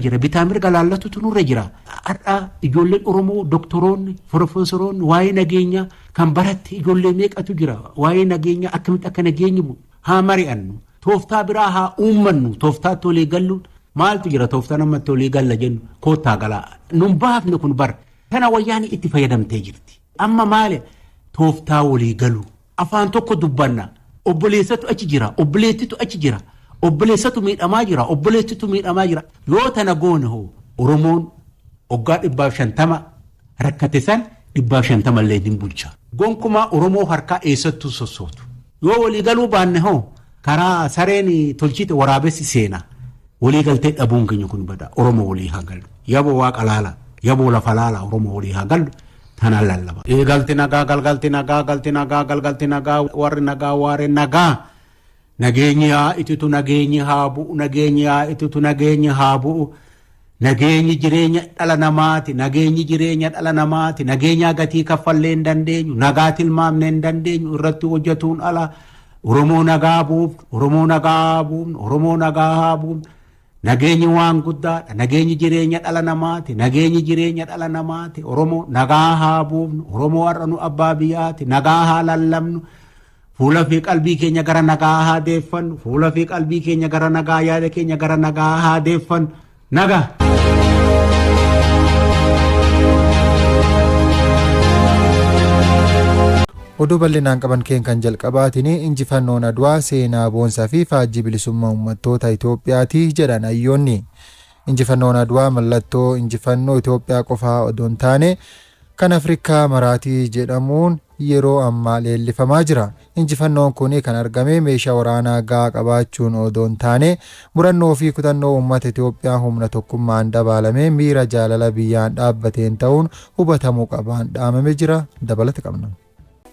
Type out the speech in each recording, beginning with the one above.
jira. Bitaa mirga laallatutu nurra jira. Har'a ijoolleen Oromoo doktoroonni, profeesoroonni waa'ee nageenyaa kan baratte ijoollee meeqatu jira. Waa'ee nageenyaa akkamitti akka nageenyi bu'u haa mari'annu. Tooftaa biraa haa uummannu. Tooftaatti walii galluun maaltu jira tooftaa namatti walii galla jennu koottaa galaa. Nun baafne kun bara. Kana wayyaanii itti fayyadamtee jirti. Amma maali tooftaa walii galu. Afaan tokko dubbanna. Obboleessatu achi jira. Obboleettitu achi jira. Obboleessatu miidhamaa jira. Obboleettitu miidhamaa jira. Yoo tana goone hoo Oromoon waggaa 150 rakkate san 150 illee hin bulcha. Gonkumaa Oromoo harkaa eessattuu sossootu. Yoo walii galuu baanne hoo karaa sareen tolchite waraabessi seena. Walii galtee dhabuun keenya kun bada. Oromoo walii haa galu. Yaboo waaqa laala. Yaboo lafa laala. Oromoo walii haa galu. Tanaan lallaba. Galti nagaa galgalti nagaa galti nagaa galgalti nagaa warri nagaa waaree nagaa. Nageenyi haa ititu nageenyi haa bu'u nageenyi haa ititu nageenyi haa bu'u. Nageenyi jireenya dhala namaati nageenyi jireenya dhala namaati nageenyaa gatii kaffallee hin dandeenyu nagaa tilmaamnee hin dandeenyu irratti hojjetuun ala Oromoo nagaa buufnu Oromoo nagaa haa buufnu Oromoo nagaa haa buufnu. Nageenyi waan guddaadha. Nageenyi jireenya dhala namaati. Nageenyi jireenya dhala namaati. Oromoo nagaa haa buufnu. Oromoo har'a nu abbaa biyyaati. Nagaa haa lallabnu. Fuula fi qalbii keenya gara nagaa haa deeffannu. Fuula fi qalbii keenya gara nagaa yaada keenya gara nagaa haa deeffannu. Nagaa. Oduu bal'inaan qaban keen kan jalqabaatiin injifannoon Adwaa seenaa boonsaa fi faajjii bilisummaa uummattoota Itoophiyaati jedhan hayyoonni. Injifannoon Adwaa mallattoo injifannoo Itoophiyaa qofaa odoo hin taane kan Afrikaa maraatii jedhamuun yeroo ammaa leellifamaa jira. Injifannoon kun kan argame meeshaa waraanaa gahaa qabaachuun odoo hin taane murannoo fi kutannoo uummata Itoophiyaa humna tokkummaan dabaalamee miira jaalala biyyaan dhaabbateen ta'uun hubatamuu qabaan dhaamame jira. Dabalata qabna.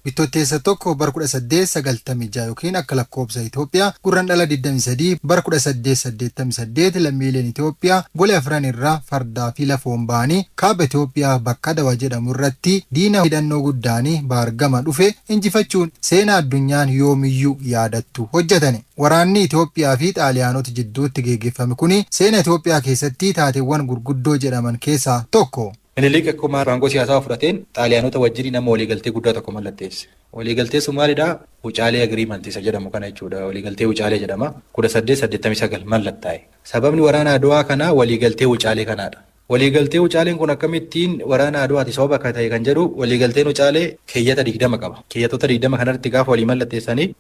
Bittootteessa 1 bara 1896 yookiin akka lakkoobsa Itoophiyaa Gurrandhala 23 bara 1888 lammiileen Itoophiyaa golee afran irraa fardaa fi lafoon ba'anii kaaba Itoophiyaa bakka Adawa jedhamu irratti diina hidhannoo guddaani baargama dhufe injifachuun seenaa addunyaan yoomiyyuu yaadattu hojjatane. Waraanni Itoophiyaa fi Xaaliyaanota jidduutti geeggeffame kuni seena Itoophiyaa keessatti taateewwan gurguddoo jedhaman keessaa tokko. Minilik akkuma aangoo siyaasaa fudhateen Xaaliyaanota wajjin nama waliigaltee guddaa tokko mallatteesse. Waliigaltee sun maalidhaa? Wucaalee Agreement isa jedhamu kana jechuudha. Waliigaltee Wucaalee jedhama. 1889 mallattaa'e. Sababni waraana Adwaa kanaa waliigaltee Wucaalee kanaadha. Waliigaltee Wucaaleen kun akkamittiin waraana Adwaati sababa akka ta'e kan jedhu waliigalteen Wucaalee keeyyata 20 qaba. Keeyyattoota 20 kanarratti gaafa walii mallatteessanii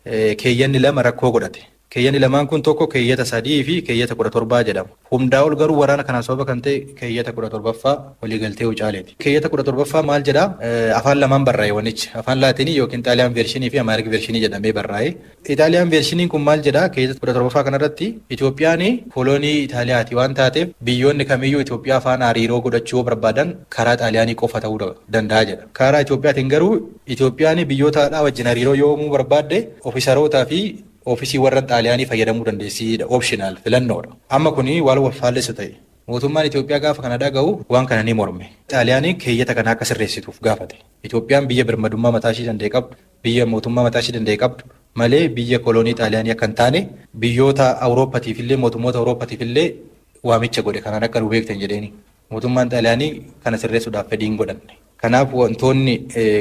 keeyyanni lama rakkoo godhate. Keeyyanni lamaan kun tokko keeyyata 3 fi keeyyata 17 jedhamu. Hundaa ol garuu waraana kanaaf sababa kan ta'e keeyyata 17ffaa waliigaltee Wucaaleeti. Keeyyata 17ffaa maal jedhaa? Afaan lamaan barraa'e wanichi. Afaan Laatinii yookiin Xaaliyaan vershinii fi Amaarik vershinii jedhamee barraa'e. Itaaliyaan versiniin kun maal jedhaa? Keeyyata 17ffaa kanarratti Itoophiyaan kolonii Itaaliyaati waan taateef biyyoonni kamiyyuu Itoophiyaa faana hariiroo godhachuu yoo barbaadan karaa Xaaliyaanii qofa ta'uu danda'a jedha. Karaa Itoophiyaatiin garuu Itoophiyaan biyyoota alaa wajjin hariiroo yoo uumuu barbaadde ofisarootaa fi oofisii warra Xaaliyaanii fayyadamuu dandeessiidha. Optional filannoodha. Amma kuni waan wal faallessu ta'e. Mootummaan Itoophiyaa gaafa kana dhaga'u waan kana ni morme. Xaaliyaanii keeyyata kana akka sirreessituuf gaafate. Itoophiyaan biyya birmadummaa mataa ishii danda'e qabdu, biyya mootummaa mataa ishii danda'e qabdu malee biyya kolonii Xaaliyaanii akka hin taane biyyoota Awurooppatiif illee mootummoota Awurooppatiif illee waamicha godhe kanaan akka nu beektan jedheeni. Mootummaan Xaaliyaanii kana sirreessuudhaaf fedhii hin godhanne. Kanaaf wantoonni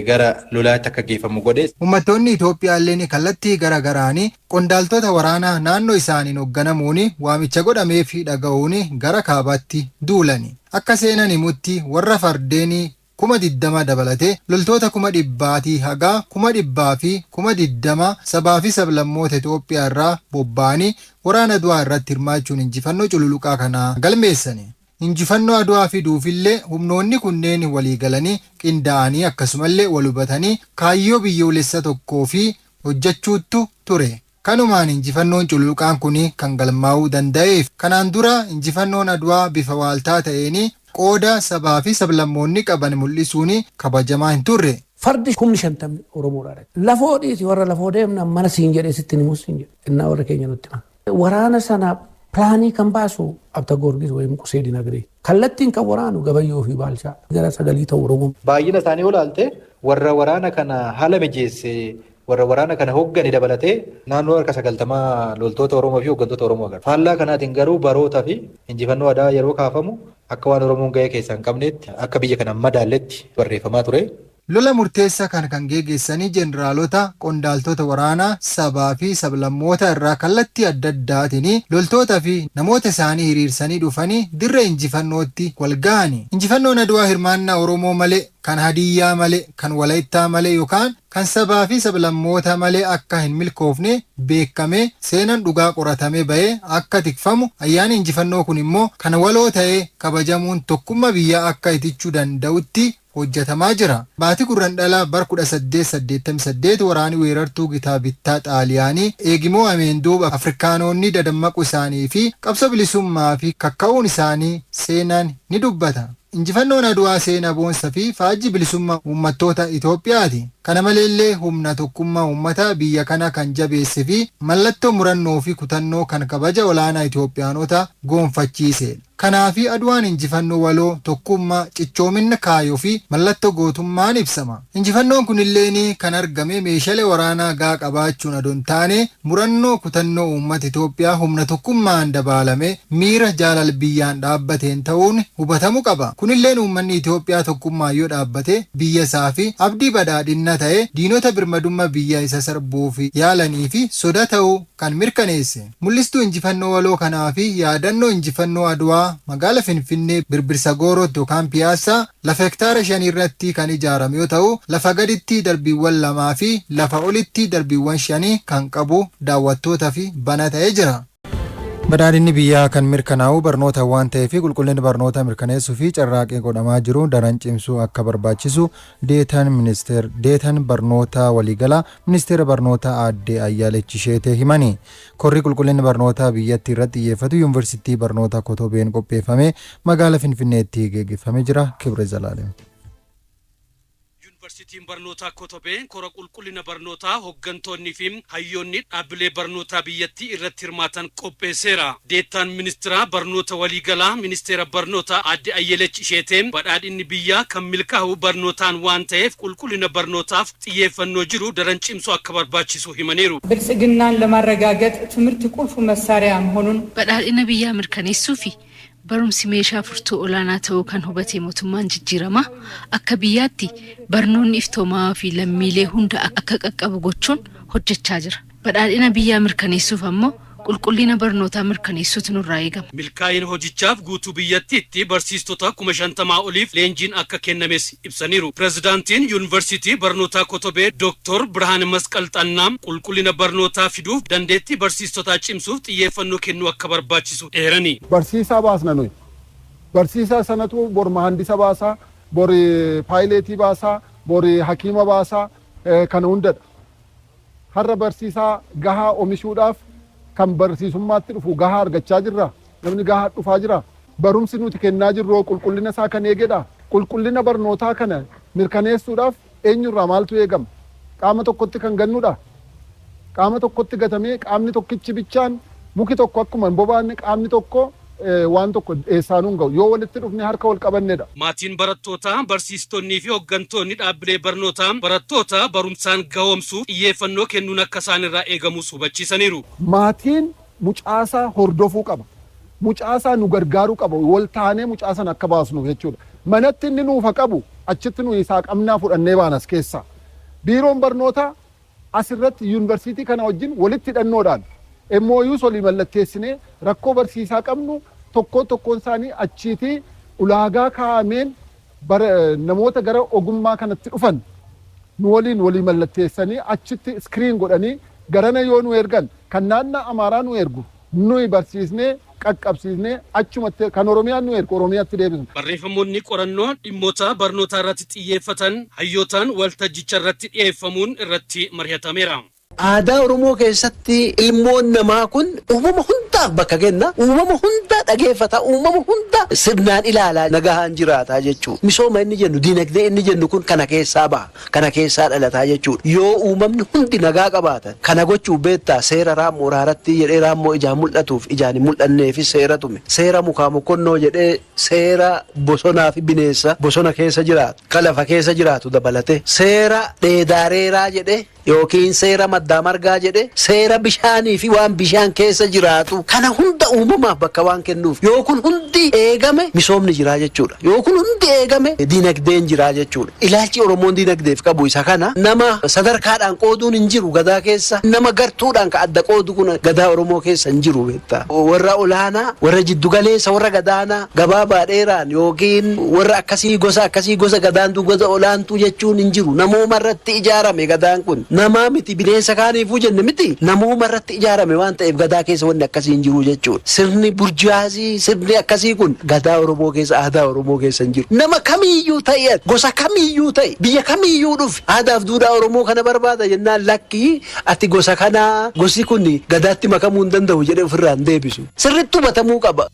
gara lolaatti akka geeffamu godhe. Uummattoonni Itoophiyaalleen kallattii gara garaan qondaaltota waraanaa naannoo isaaniin hogganamuun waamicha godhameef dhaga'uun gara kaabaatti duulani. Akka seenan himutti warra fardeen 20,000 dabalatee loltoota kuma dhibbaatii hagaa 120,000 sabaa fi sablammoota Itoophiyaa irraa bobba'anii waraana Adwaa irratti hirmaachuun injifannoo cululuqaa kana galmeessani. Injifannoo Adwaa fiduufillee humnoonni kunneen waliigalanii, qindaa'anii akkasumallee wal hubatanii kaayyoo biyyoolessa tokkoofi hojjechuuttu ture. Kanumaan injifannoon cululuqaan kun kan galmaa'uu danda'eef. Kanaan dura injifannoon Adwaa bifa waaltaa ta'een qooda sabaafi sablammoonni qaban mul'isuun kabajamaa hin turre. Fardi kumni shantamni Oromoodhaa dhaqe. Lafoo dhiisi warra lafoo deemna mana siin jedhee sitti himus siin jedhe. Innaa warra keenya nutti himan. Waraana sana pilaanii kan baasu Abta Goorgis wayim Qusee Dinagdee. Kallattiin kan waraanu Gabayyoo fi Baalchaa. Gara sagalii ta'u Oromoon. Baay'ina isaanii yoo ilaalte warra waraana kana haala mijeesse Warra waraana kana hooggane dabalatee naannoo harka 90 loltoota Oromoo fi hooggantoota Oromoo agarra. Faallaa kanaatiin garuu barootaa fi injifannoo Adwaa yeroo kaafamu akka waan Oromoon gahee keessaa hin qabneetti, akka biyya kana madaalletti barreeffamaa ture. Lola murteessaa kana kan geggeessanii jeneraalota, qondaaltota waraanaa sabaa fi sablammoota irraa kallattii adda addaatiin loltoota fi namoota isaanii hiriirsanii dhufanii dirree injifannootti wal gahani. Injifannoon Adwaa hirmaannaa Oromoo malee, kan Hadiyyaa malee, kan Walayittaa malee yookaan kan sabaa fi sablammoota malee akka hin milkoofne beekamee, seenaan dhugaa qoratamee bahee akka tikfamu, ayyaanni injifannoo kun immoo kan waloo ta'ee kabajamuun tokkummaa biyyaa akka itichuu danda'utti hojjetamaa jira. Baatii Gurrandhalaa bar 1888 waraanni weerartuu gitaa bittaa Xaaliyaanii eegimoo ameen duuba Afrikaanonni dadammaquu isaanii fi qabsoo bilisummaa fi kakka'uun isaanii seenaan ni dubbata. Injifannoon Adwaa seenaa boonsaa fi faajjii bilisummaa uummattoota Itoophiyaati. Kana maleellee humna tokkummaa uummata biyya kana kan jabeesse fi mallattoo murannoo fi kutannoo kan kabaja olaanaa Itoophiyaanota goonfachiise. Kanaafi Adwaan injifannoo waloo, tokkummaa, cichoomina kaayoo fi mallattoo gootummaan ibsama. Injifannoon kunilleen kan argame meeshaalee waraanaa gaa qabaachuun adoo hin taane murannoo kutannoo uummata Itoophiyaa humna tokkummaan dabaalame miira jaalala biyyaan dhaabbateen ta'uun hubatamuu qaba. Kunilleen uummanni Itoophiyaa tokkummaa yoo dhaabbate biyya isaa fi abdii badhaadhinna ta'e diinota birmadummaa biyya isa sarbuuf yaalanii fi soda ta'uu kan mirkaneesse. Mul'istuu injifannoo waloo kanaa fi yaadannoo injifannoo Adwaa magaala Finfinnee Birbirsa Goorootti yookaan Piyaassaa lafa hektaara 5 irratti kan ijaarame yoo ta'u, lafa gaditti darbiiwwan 2 fi lafa olitti darbiiwwan 5 kan qabu daawwattootaa fi bana ta'ee jira. Badhaadhinni biyyaa kan mirkanaa'u barnoota waan ta'eef qulqullina barnoota mirkaneessuu fi carraaqqii godhamaa jiru daran cimsuu akka barbaachisu deetan barnoota waliigalaa Ministeera Barnootaa Aadde Ayyaalech Isheetee himani. Korri qulqullina barnootaa biyyattii irratti xiyyeeffatu Yuunivarsiitii Barnoota Kotobeen qopheeffame magaala Finfinneetti geggeeffamee jira. Kibre Zalaalem. Yuunivarsiitiin Barnootaa Kotobee kora qulqullina barnootaa hooggantoonnii fi hayyoonni dhaabbilee barnootaa biyyattii irratti hirmaatan qopheesseera. Deettaan ministeera barnoota waliigalaa Ministeera Barnootaa Aadde Ayyelech Isheetee badhaadhinni biyyaa kan milkaa'u barnootaan waan ta'eef qulqullina barnootaaf xiyyeeffannoo jiru daran cimsuu akka barbaachisu himaniiru. ብልጽግናን ለማረጋገጥ ትምህርት ቁልፍ መሳሪያ መሆኑን Badhaadhina biyyaa mirkaneessuu fi barumsi meeshaa furtuu olaanaa ta'uu kan hubate mootummaan jijjiiramaa akka biyyaatti barnoonni iftoomaa fi lammiilee hunda akka qaqqabu gochuun hojjechaa jira. Badhaadhina biyyaa mirkaneessuuf ammoo qulqullina barnootaa mirkaneessuutu nurraa eegama. Milkaa'ina hojichaaf guutuu biyyattiitti barsiistota 50,000 oliif leenjiin akka kennames ibsaniiru. Pirezidaantiin Yuunivarsiitii Barnootaa Kotobee Dooktor Birhaan Masqal Xannaa qulqullina barnootaa fiduuf dandeettii barsiistotaa cimsuuf xiyyeeffannoo kennuu akka barbaachisu eerani. Barsiisaa baasna nuyi. Barsiisaa sanatu bor mahandisa baasaa, bor paayileetii baasaa, bor hakiima baasaa, kana hundadha. Har'a barsiisaa gahaa oomishuudhaaf kan barsiisummaatti dhufu gahaa argachaa jirra. Namni gahaa dhufaa jira. Barumsi nuti kennaa jirru qulqullina isaa kan eegedha. Qulqullina barnootaa kana mirkaneessuudhaaf eenyurraa maaltu eegama? Qaama tokkotti kan gannudha. Qaama tokkotti gatamee qaamni tokkichi bichaan muki tokko akkuma hin bobaanne qaamni tokko waan tokko eessaanuu hin ga'u. Yoo walitti dhufne harka wal qabannedha. Maatiin barattootaa, barsiistonnii fi hooggantoonni dhaabbilee barnootaa barattoota barumsaan gahoomsuuf xiyyeeffannoo kennuun akka isaan irraa eegamus hubachiisaniiru. Maatiin mucaasaa hordofuu qaba. Mucaasaa nu gargaaruu qaba. Wal taanee mucaa sana akka baasnuuf jechuudha. Manatti inni nuufa qabu achitti nu isaa qabnaa fudhannee baanas keessaa. Biiroon barnootaa asirratti yuunivarsiitii kana wajjin walitti hidhannoodhaan MOU solii mallatteessinee rakkoo barsiisaa qabnu tokko tokkoon isaanii achiitii ulaagaa kaa'ameen namoota gara ogummaa kanatti dhufan nu waliin walii mallatteessanii achitti screen godhanii garana yoo nu ergan, kan naannoo Amaaraa nu ergu nuyi barsiisnee qaqqabsiisnee achumatti, kan Oromiyaan nu ergu Oromiyaatti deebisna. Barreeffamoonni qorannoo dhimmoota barnootaa irratti xiyyeeffatan hayyootaan waltajjicha irratti dhiyeeffamuun irratti mari'atameera. Aadaa Oromoo keessatti ilmoon namaa kun uumama hundaaf bakka kenna. Uumama hunda dhageeffata. Uumama hunda sirnaan ilaalaa nagahaan jiraata jechuudha. Misooma inni jennu, dinagdee inni jennu kun kana keessaa baha. Kana keessaa dhalataa jechuudha. Yoo uumamni hundi nagaa qabaatan kana gochuu beektaa, seera raammoo raaratti jedhee raammoo ijaan mul'atuuf ijaan hin mul'anneefis seera tume. Seera mukaa mokkonnoo jedhee seera bosonaa fi bineensa bosona keessa jiraatu, kan lafa keessa jiraatu dabalate. Seera dheedaareeraa jedhee yookiin seera maddaa margaa jedhe, seera bishaanii fi waan bishaan keessa jiraatu kana hunda uumamaaf bakka waan kennuuf, yoo kun hundi eegame misoomni jiraa jechuudha. Yoo kun hundi eegame dinagdeen jiraa jechuudha. Ilaalchi Oromoon dinagdeef qabu isa kana. Nama sadarkaadhaan qooduun hin jiru gadaa keessa. Nama gartuudhaan ka adda qoodu kun gadaa Oromoo keessa hin jiru beektaa. Warra olaanaa, warra jiddugaleessa, warra gadaanaa, gabaabaa dheeraan yookiin warra akkasii, gosa akkasii, gosa gadaantuu, gosa olaantuu jechuun hin jiru. Namooma irratti ijaarame gadaan kun. Namaa miti, bineensa kaaniifuu jenne miti, namooma irratti ijaarame waan ta'eef gadaa keessa wanni akkasii hin jiru jechuudha. Sirni burjaazii, sirni akkasii kun gadaa Oromoo keessa, aadaa Oromoo keessa hin jiru. Nama kamiiyyuu ta'e, gosa kamiiyyuu ta'e, biyya kamiiyyuu dhufe, aadaaf duudhaa Oromoo kana barbaada jennaan, "Lakkii, ati gosa kanaa, gosi kun gadaatti makamuu hin danda'u," jedhee ofirraa hin deebisu. Sirriitti hubatamuu qaba.